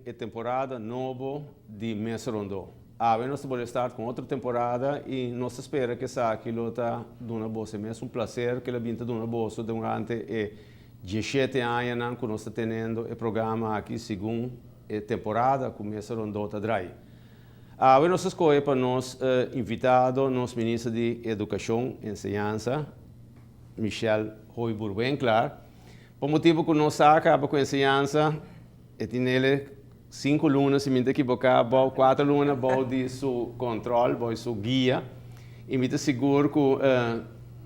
e temporada nobo di Mesa Rondo. Awe nos ta bolbe start cu otro temporada y nos ta spera cu esaki lo ta duna boso e mesun placer cu el a bin ta duna boso durante e 17 añanan cu nos ta teniendo e programa aki segun e temporada cu Mesa Rondo ta draai. Awe nos a scoge pa nos invitado nos Minister di Educacion, Enseñansa, Michelle Hooyboer-Winklaar. Pa motibo cu nos sa caba cu enseñansa, e tin ele 5 luna, si mi ta ekivoca, bou 4 luna bou di su control, bou su guia. Y mi ta sigur cu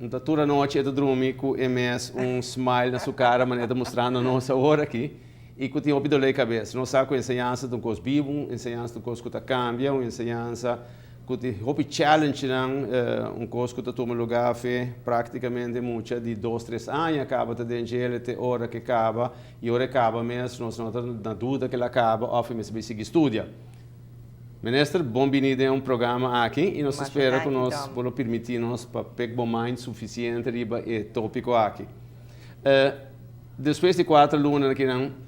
ta tur anochi e ta drumi cu e mesun smile na su cara, manera ta mustrando nos awor aki. Y cu tin hopi dolor di cabes. Nos sa cu enseñansa ta un cos bibo, enseñansa ta un cos cu ta cambia, un enseñansa cu tin hopi challenge nan, un cos cu ta tuma lugar fe practicamente mucha di 2, 3 aña caba ta den dje te ora cu caba y ora caba mes nos no ta na duda cu el a caba of mes bay sigui studia. Minister, bon bini den un programa aki y nos ta spera cu nos por permiti nos pa pick bo mind suficiente riba e topico aki. Despues di 4 luna aki nan,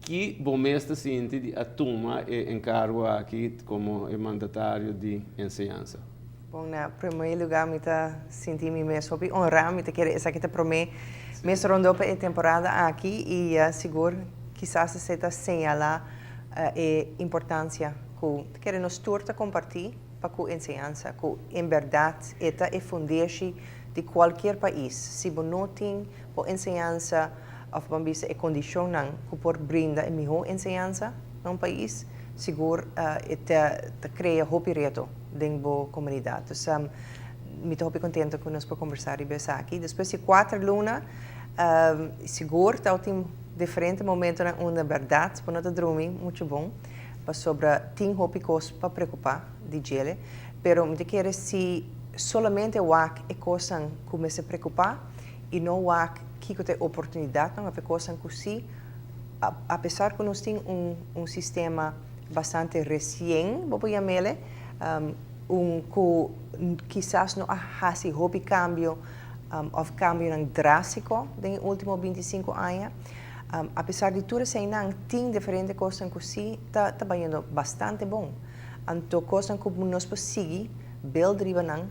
ki bo mes ta sinti di a tuma e encargo aki como e mandatario di enseñansa? Bon, na prome lugar, mi ta sinti mi mes hopi honra, mi ta kere esaki ta prome Mesa Rondo pa e temporada aki y sigur kisas esey ta señala e importancia cu kere nos tur ta comparti pa cu enseñansa, cu en berdad e ta e fundeshi di cualkier pais. Si bo no tin bo enseñansa of ban bisa e condicionnan cu por brinda e miho enseñansa na un pais, sigur ta crea hopi reto den bo comunidad. Dus mi ta hopi contento cu nos por conversa riba esaki. Despues di 4 luna, sigur ta tin diferente momentonan unda berdad bo no ta drumi mucho bon, pasobra tin hopi cos pa preocupa di dje, pero mi ta kere si solamente wak e cosnan cu mester preocupa y no wak kico ta e oportunidadnan of e cosnan cu si, apesar cu nos tin un sistema bastante recien, bo por yam'e, un cu kisas no a haci hopi cambio of cambionan drastico den ultimo 25 aña. Apesar di tur eseynan, tin diferente cosnan cu si ta bayendo bastante bon. Anto cosnan cu nos por sigui build riba nan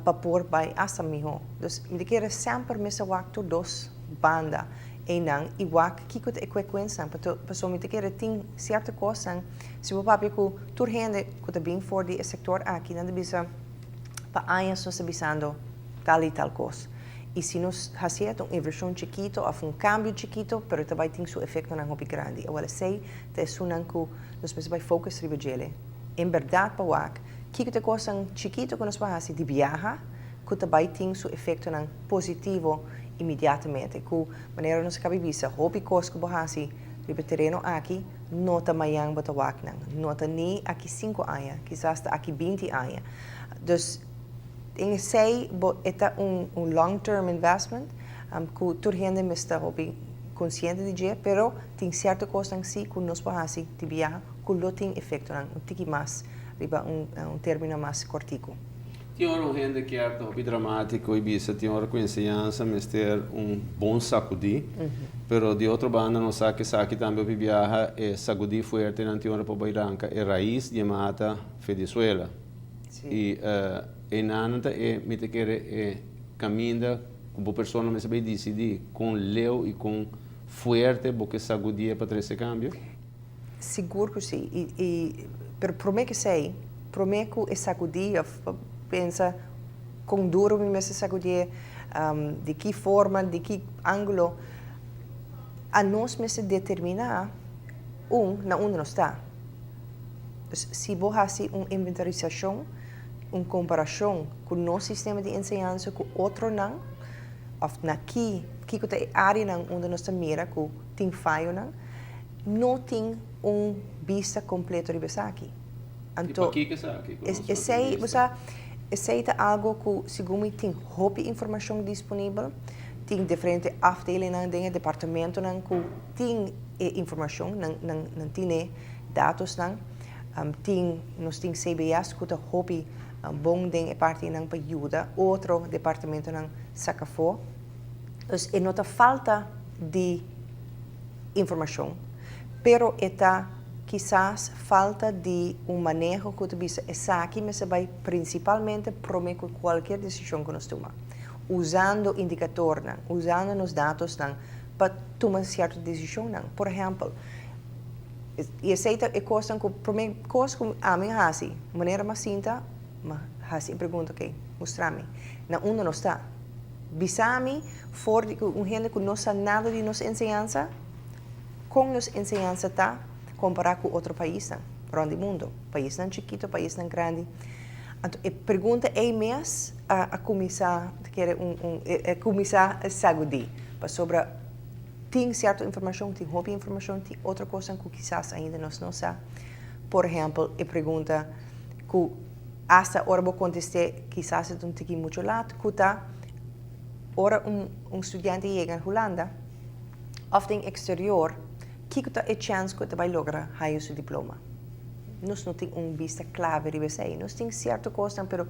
pa por bay hasta miho. Dus mi ta kere semper mester wak tur dos banda eynan y wak kiko ta e consecuencianan. Pasobra mi ta kere tin cierto cosnan, si bo papia cu tur hende cu ta bin for di e sector aki, nan ta bisa pa aña nos ta bisando tal y tal cos. Y si nos haci un inversion chikito of un cambio chikito, pero tambe tin su efectonan hopi grandi. Awor esey ta esunnan cu nos mester bay focus riba dje. En berdad pa wak, kiko ta e cosnan chikito cu nos por haci di biaha, cu tambe tin su efectonan positivo inmediatamente. Cu manera nos a caba di bisa, hopi cos cu bo haci riba tereno aki, no ta mañan bo ta wak nan. No ta ni aki 5 aña, kisas ta aki 20 aña. Dus den esey bo e ta un long term investment cu tur hende mester hopi consciente di dje, pero tin cierto cosnan si cu nos por haci di biaha cu lo tin efectonan un tiki mas riba un termino mas cortico. Tin ora un hende kier ta hopi dramatico y bisa tin ora cu enseñansa mester un bon sacudi, pero di otro banda nos sa cu esaki tambe hopi biaha e sacudi fuerte nan tin ora pa bay ranca e rais di mata for di suela. Y e nana ta e mi ta kere e caminda cu bo persona mester bay dicidi con leu y con fuerte bo ke sacudi pa trece cambio? Sigur cu si. Y pero prome cu esey, prome cu e sacudi of pensa con duro mi mester sacudi, di ki forma, di ki angulo, anos mester determina un na unda nos ta. Dus si bo haci un inventarisacion, un comparacion cu nos sistema di enseñansa cu otronan, of na ki, kiko ta e areanan unda nos ta mira cu tin fayonan, no tin un bista completo riba esaki. Anto, y pakico esaki? Esey, bo sa, esey ta algo cu segun mi tin hopi informacion disponibel, tin diferente afdelingnan den e departamentonan cu tin e informacion, nan tin e datosnan, nos tin CBS cu ta hopi bon den e partinan pa yuda otro departamentonan saca afo. Dus e no ta falta di informacion. Pero e ta kisas falta di un maneho ku ta bisa esaki mester bai prinsipalmente promé ku kualkier desishon ku nos tuma. Usando indikatornan, usando nos datosnan pa tuma sierto desishonnan. Por ehèmpel, i esei ta e kosnan ku promé kos ku ami a hasi, manera mi a sinta, mi a hasi e pregunta, okay, mustra mi na unda nos ta. Bisa mi for di ku un hende ku no sa nada di nos enseñansa, Kon nos enseñansa ta kompará ku otro paisnan rònt di mundu, paisnan chikitu, paisnan grandi? Anto e pregunta ei mes a kuminsá ta kere un un a kuminsá sagudí, pasobra tin sierto informashon, tin hopi informashon, tin otro kosnan ku kisas ainda nos no sa. Por ehèmpel, e pregunta ku asta ora bo kontest'é kisas e ta un tiki muchu lat, ku ta, ora un un studiante yega Hulanda, òf den eksterior, kiko ta e chèns ku e ta bai logra haña su diploma? Nos no tin un bista klave riba esei. Nos tin sierto kosnan, pero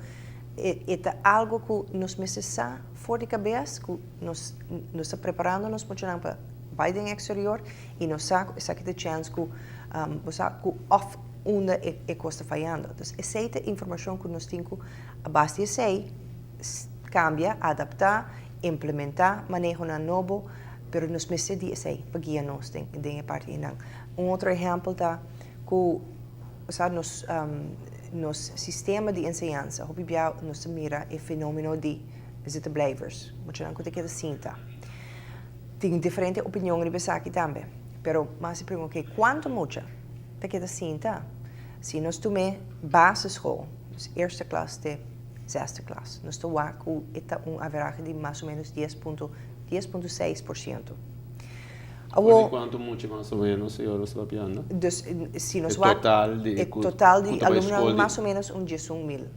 e e ta algu ku nos mester sa for di kabes ku nos nos ta preparando nos muchanan pa bai den eksterior i nos sa ku esaki ta e chèns ku bo sa ku òf unda e e kos ta fayando. Dus esei ta informashon ku nos tin ku a base di esei kambia, adaptá, implementá manehonan nobo, pero nos mester di esei pa guia nos den den e parti einan. Un otro ehèmpel ta ku sa nos nos sistema di enseñansa hopi bia nos ta mira e fenomeno di zittenblijvers, muchanan ku ta keda sinta. Tin diferente opinion riba esaki tambe, pero mas e pregunta oke kuantu mucha ta keda sinta? Si nos tum'é basisschool, dus eerste klas te zesde klas. Nos ta wak ku e ta un averahe di mas o ménos dies punto 10,6%. Awor, Di kuantu mucha mas o ménos señor nos ta papiando? Dus si nos E wak total di e ku total ku di ta bai alumnonan skol di mas o ménos un 11 mil.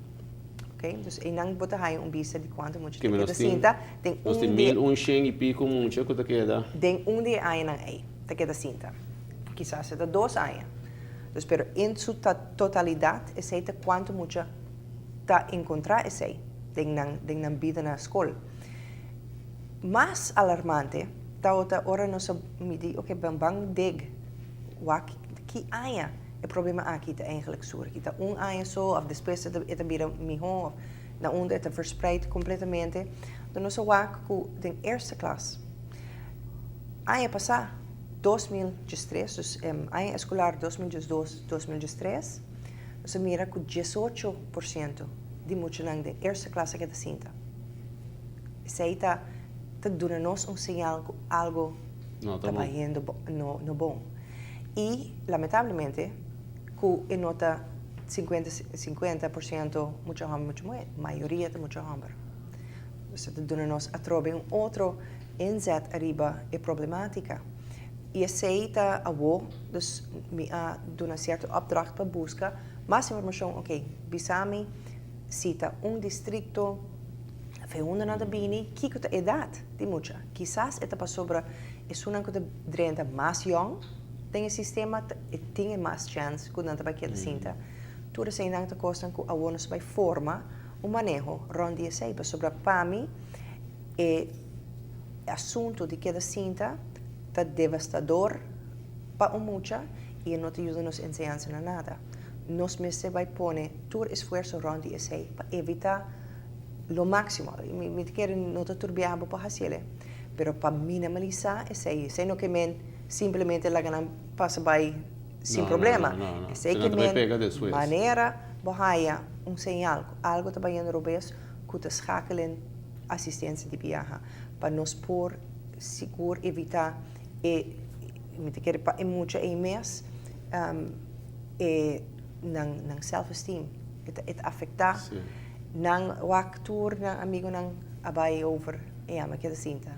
Oké, dus einan bo ta haña un bista di kuantu mucha Ke ta nos keda tin sinta den nos tin un di 1100 i piko mucha ku ta keda. Den un di e añanan ei ta keda sinta. Kisas e ta 2 aña. Dus pero en su totalidat esei ta kuantu mucha ta enkontrá esei den nan bida na skol. Mas alarmante ta ora nos a midi, oké, ban ban dig wak ki aña e problema aki ta eigenlijk surgi. Ta un aña so òf despues e ta bira mihó òf na unda e ta verspreid kompletamente. Anto nos a wak ku den eerste klas aña pasá 2013, dus aña eskolar 2012, 2013, nos a mira ku 18% di muchanan den eerste klas a keda sinta. Esei ta duna nos un señal ku algo No ta ta bon. bayendo no, no bon. I lamentablemente ku e no ta 50 50% mucha hòmber, mucha muhé, mayoria ta mucha hòmber. Dus ta duna nos atrobe un otro inzet ariba e problemátika. I esei ta awo, dus mi a duna sierto opdracht pa buska mas informashon, oké, bisa mi si ta un distrikto òf e unda nan ta bini, kiko ta edat di mucha. Kisas e ta pasobra esunnan ku ta drenta mas yòn den e sistema e tin e mas chèns ku nan ta bai keda sinta. Tur eseinan ta kosnan ku awo nos bai forma un maneho rònt di esei, pasobra pa mi e asuntu di keda sinta ta devastador pa un mucha i e no ta yuda nos enseñansa na nada. Nos mester bai pone tur esfuerso rònt di esei pa evitá lo máksimo. Mi ta kere no ta tur biaha bo por hasiel, pero pa minimalisá esei, esei no ke men simplemente laga nan pasa bai sin No, no, problema. no, no, no. Esei Se ke nan ta bai men pega despues. Manera bo haya un señal ku algo ta bayendo robes, ku ta schakelen asistensia di biaha pa nos por sigur evitá e mi ta kere pa e mucha ei mes e nan self-esteem e ta afektá nan wak tur nan amigunan a bai over i ami a keda sinta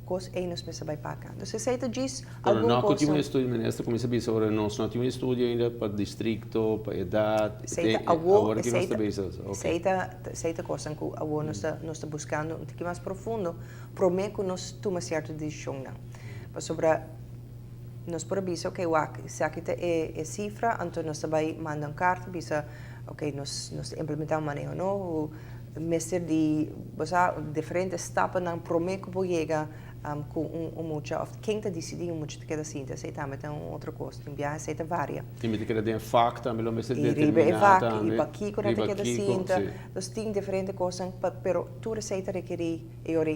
kos ei nos mester bai paka. Dus esei ta djis Pero algun no ku tin un kos. estudio, minister kuminsá bisa ora nos no tin un estudio ainda pa distrikto, pa edat, Esei ta awo, awor ki esei nos ta ta bisa, ok. Esei ta kosnan ku awo nos ta buskando un tiki mas profundo promé ku nos tuma sierto desishonnan. Pasobra nos por a bisa, ok, wak, esaki ta e sifra, anto nos ta bai manda un karta bisa, ok, nos ta implementá un maneho nobo. Mester di, bo sa, diferente stapnan prome cu bo yega cu un mucha, of ken ta dicidi un mucha ta keda sinta, esey tambe ta un otro cos. Tin biaha esey ta varia. Tin mester keda den vak tambe lo mester Y riba e determina vak, y tambe. pakico nan ta Riba keda kico, sinta. si. Dus tin diferente cosnan, pero tur esey ta rekeri e ora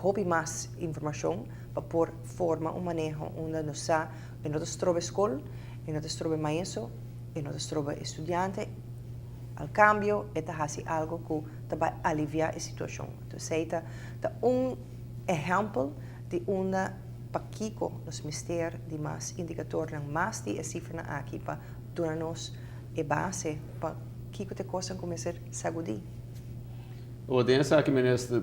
hopi mas informacion pa por forma un maneho unda nos sa e no ta stroba e scol, e no ta stroba e maestro, e no ta stroba e studiante. Al cambio, e ta haci algo cu ta bay alivia e situacion. Entonces, esey ta un ehempel di unda pakico nos mester di mas indicatornan, mas di e cifranan aki pa duna nos e base pa kico ta e cosnan cu mester sagudi. O den esaki, minister,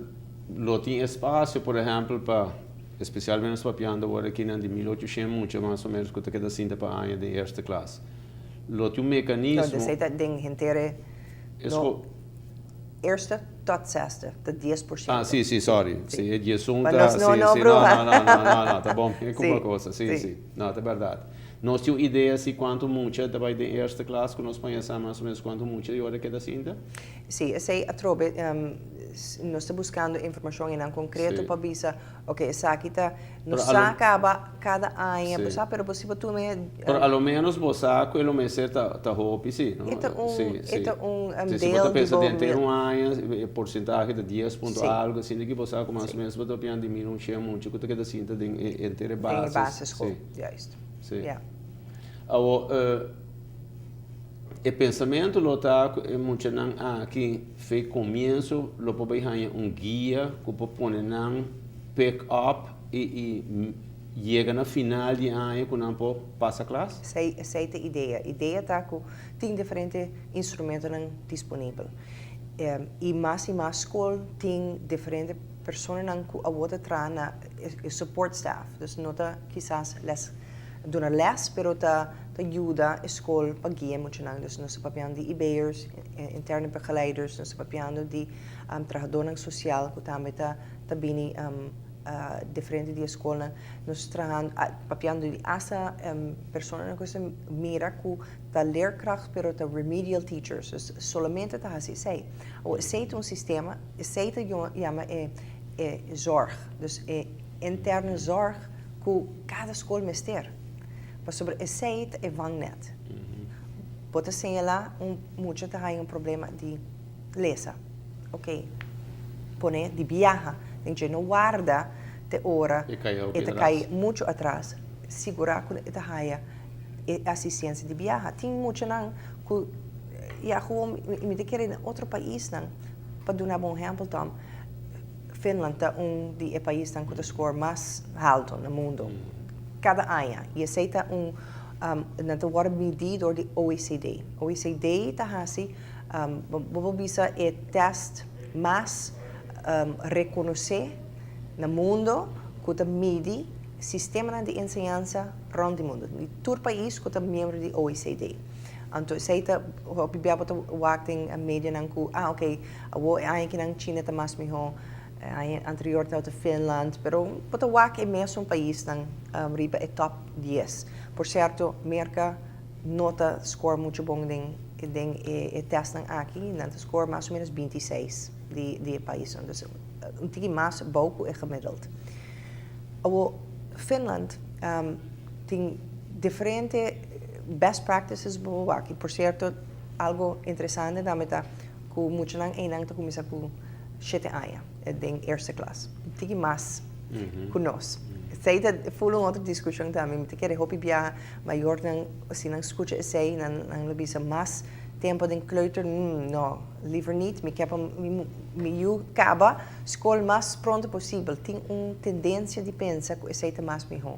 lo tin espacio, por ehempel, pa, especialmente nos papiando awor aki nan di 1800 mucha mas o menos cu ta keda sinta pa aña den eerste klas. Lo tin un No, mecanismo. Esey ta den henter e no, eerste tot zesde, ta 10%. Ah, si, sorry. Si, e 11 Pa ta, nos no, no si, no, bruha. No, no, no, no, ta bon, e como cosa, si, si. No, ta berdad. Nos tin un idea si cuanto mucha ta bay den eerste klas, cu nos por sa mas o menos cuanto mucha y ora keda sinta? Si, esey atrobe, nos ta buscando informacion en concreto pa bisa, ok, esaki ta, nos Pero sa caba cada aña, bo sa, pero bo si bo tuma Pero a lo menos bo sa cu e lo mester ta hopi, si, no? E ta un, e ta un Si, si bo deel ta di pensa bo den henter un aña, e porcentahe ta 10 punto algo, asina cu bo sa cu mas o menos bo ta papiando di 1100 mucha cu ta keda sinta den e henter e Den e basis. Basisschool, juist. Awo, e pensamento lo ta cu e muchanan aki fe comienso lo por bay haña un guia cu por pone nan pick up y yega na final di aña cu nan por pasa klas? Esey ta idea. Idea ta cu tin diferente instrumentonan disponibel. Y mas y mas school tin diferente personanan cu awor ta traha na e support staff. Dus no ta kisas les duna les, pero ta yuda e school pa guia muchanan. Dus nos ta papiando di IB'ers, interne begeleiders, nos ta papiando di trahadornan social cu tambe ta bini diferente di e schoolnan. Nos trahando, papiando di hasta personanan cu ta mira cu ta leerkracht, pero ta remedial teachers. Dus solamente ta haci esey. O esey ta un sistema, esey ta yama e zorg. Dus e interne zorg cu cada school mester. Pasobra esey ta e vangnet. Bo ta señala un mucha ta haya un problema di lesa. Ok, pone di biaha. Den je no warda te ora E cay hopi e ta atras. Cay mucho atras. Sigura cu e ta haya e asistencia di biaha. Tin muchanan cu ja, gewoon mi ta kere na otro paisnan, pa duna bo un ehempel, Tom. Finland ta un di e paisnan cu ta score mas halto na mundo cada aña. Y esey ta un nan ta wordo midi door di OECD. OECD ta hasi, bo por bisa, e test mas reconoce na mundo cu ta midi sistemanan di enseñansa rond di mundo. Di tur pais cu ta miembro di OECD. Anto esey ta hopi bia bo ta wak den medianan cu, ah, ok, awo e aña kinan China ta mas miho, e aña anterior tabata Finland, pero bo ta wak e mesun paisnan riba e top 10. Por cierto, Merca no ta score mucho bon den e testnan aki, nan ta score mas o menos 26 di e paisnan. Dus un tiki mas bou cu e gemiddeld. Awo Finland tin diferente best practices bo wak. Y por cierto, algo interesante tambe ta cu muchanan einan ta cuminsa cu 7 aña den eerste klas. Un tiki mas cu nos. Esey ta full un otro discusion tambe. Mi ta kere hopi bia mayornan, si nan scucha esey, nan lo bisa mas tempo den kleuter, no, liever niet. Mi kier pa mi yu caba school mas pronto posibel. Tin un tendencia di pensa cu esey ta mas miho.